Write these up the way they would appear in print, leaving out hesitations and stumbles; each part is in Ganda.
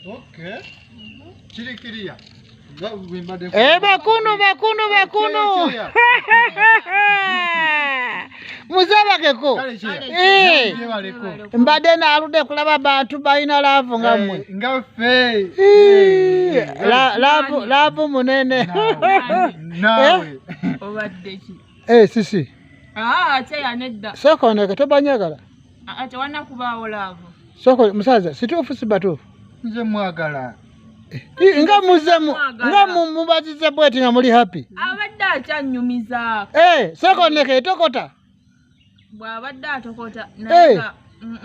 Okay. Kiri kiriya. Eh, bakunu bakunu bakunu. Muzabakeko. Eh. Mbadde naaludde kulaba bantu balina love nga mmwe. Nga ffe. Love love munene. Naawe. Obadde ki? Eh, sisi. Ah, kyeya nedda. Sooka oneke tobanyagala. Ah, tewanna kubaawo love. Sooka musaza, situufu si batuufu. Nze mwagala. Nga muzemu nga mubazize bweti nga muli happy. Abadde akyanyumiza. Eh, sooka oneke etokota. Bw'abadde atokota naye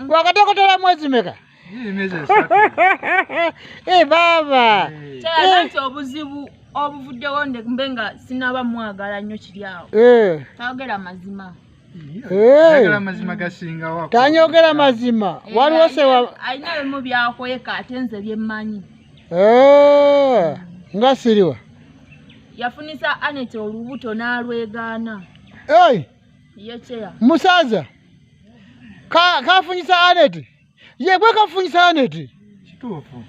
wakatokotera mwezi meka? Emyezi 3. Eh, baba. Kyeya nti obuzibu obuvuddewo mbe nga sinaba mwagala nnyo kiri awo. Tayogera mazima. Ayogera mazima gasingawo. Tanyogera mazima. Waliwo sewa alina bimu byakweka ate nze bye mmanyi. Nga siriwa. Yafunisa Anet olubuto n'alwegaana. Hey. Ye kyeya. Musaza. Kafunyisa Anet. Ye gwe kafunyisa Anet. Kituufu.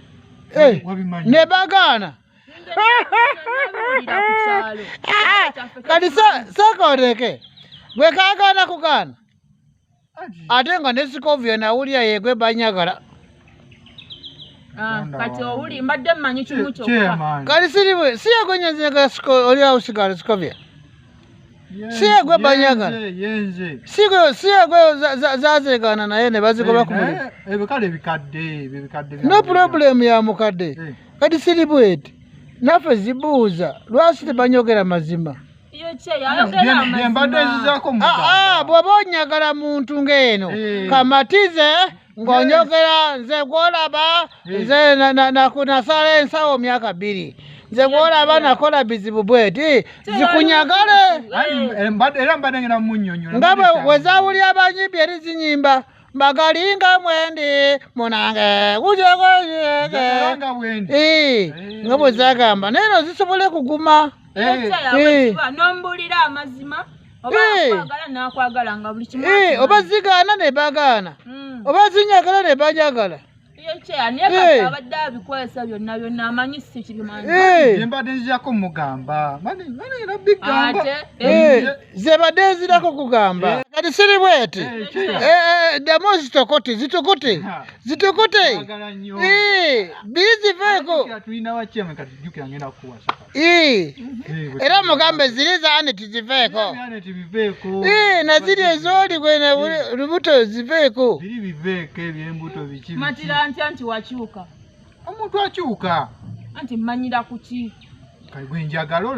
Wabimanyi. Ne bagaana. Kati sooka gwe kaagaana kugaana. Ate nga ne Sikovia nawulira yegwe banyagala. Kati owuli mbadde mmanyi kimu kyokka. Kati siriwe si yegwe nyenzenga oli awo sigala Sikovia. Si yegwe banyagala. Yenze. Si yegwe zazegaana naye ne bazigoba ku mulimu. Ebikale bikadde, ebikadde. No problem ya mukadde. Kati siri bweti. Naffe zibuuza lwaki tebanyogera mazima. Bw'oba onyagala muntu ng'eno kamatize ng'onyogera nze gw'olaba nze nasala ensawo myaka 2 nze gw'olaba nakola bizibu bweti zikunyagale. Era mbadde ngenda munnyonnyola nga bwe zaawulira banyimbi eri zinyimba mbagalinga mwendi munange kujogoyege nga bwe zagamba naye no zisobole kuguma. Nombulira amazima oba akwagala n'akwagala nga buli kimu. Oba zigaana ne bagaana oba zinyagala ne banyagala. Ye naye kati abadde abikwesa byonna byonna amanyi si kibimanyi. Mbadde nzirako mugamba. Ze badde nzirako kugamba. Kati siri bweti. Ddamu zitokote zitokote zitokote. Biri ziveeko. Era mugambe ziri za Anet ziveeko. Na ziri ezooli gwene lubuto ziveeko. Biri biveeko ebyembuto biki. Matira ntya nti wakyuka. Omuntu akyuka. Anti mmanyira ku ki? Gwe njagala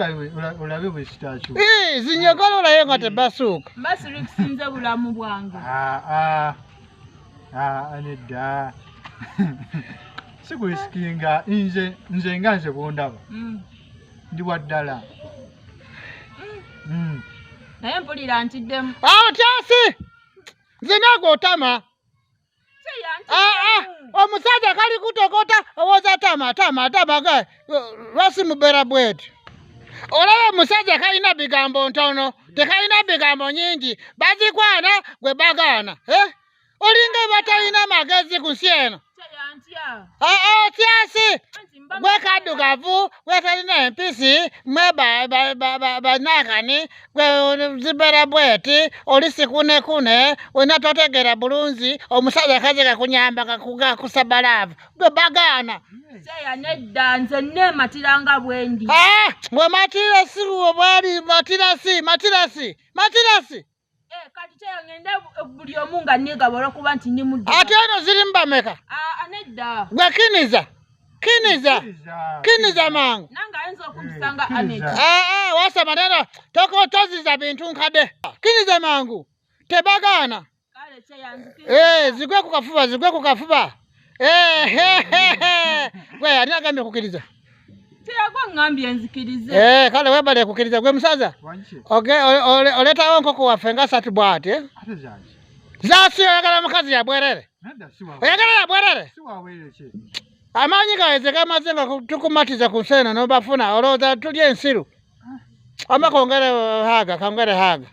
olabe bwe sitakyuka. Zinyagala olabe nga tebasuuka. Mba sirikusinze bulamu bwange. Nedda. Sikurisikinga nze nga nze bw'ondaba. Ndi wa ddala. Naye mpulira ntiddemu. Awo kyasi! Nze naawe otama. Omusajja kali kutokota owooza tama tama tama lwasi mubeera bweti. Olaba omusajja kalina bigambo ntono tekalina bigambo nyingi bazikwana gwe bagaana. Olinga batalina magezi ku nsi eno. Kyasi gwe kaddugavu gwe talina empisi mwe banakani gwe zibeera bweti oli sikunekune wena totegeera bulungi omusajja kaze kakunyamba kakusaba love gwe bagaana. Kyeya nedda nze neematiranga bwendi. Gwe matira si bwali matirasi matirasi matirasi. Kati kyeya ngende buli omu nga neegaba olw'okuba nti ndi muddugavu. Ate eno zirimu bameka? Nedda. Gwe kkiriza. Kkiriza. Kkiriza mangu. Nange ayinza okumpisa Anet. Wasama neno toziza bintu nkadde. Kkiriza mangu. Tebagaana. Kale kyeya nzikiriza. Zigwe ku kafuba zigwe ku kafuba. Gwe ani agambye kukkiriza? Kyeya gwe ngambye nzikirize. Kale webale kukkiriza gwe musaza. Oleetawo enkoko waffe nga 3 bw'ati. Zaasi oyagala mukazi yabwerere. Oyagala yabwerere? Amaanyi gaweze gamaze nga tukumatiza ku nsi eno n'obafuna olowooza tuli ensiru. Ama kongere haga kongere haga.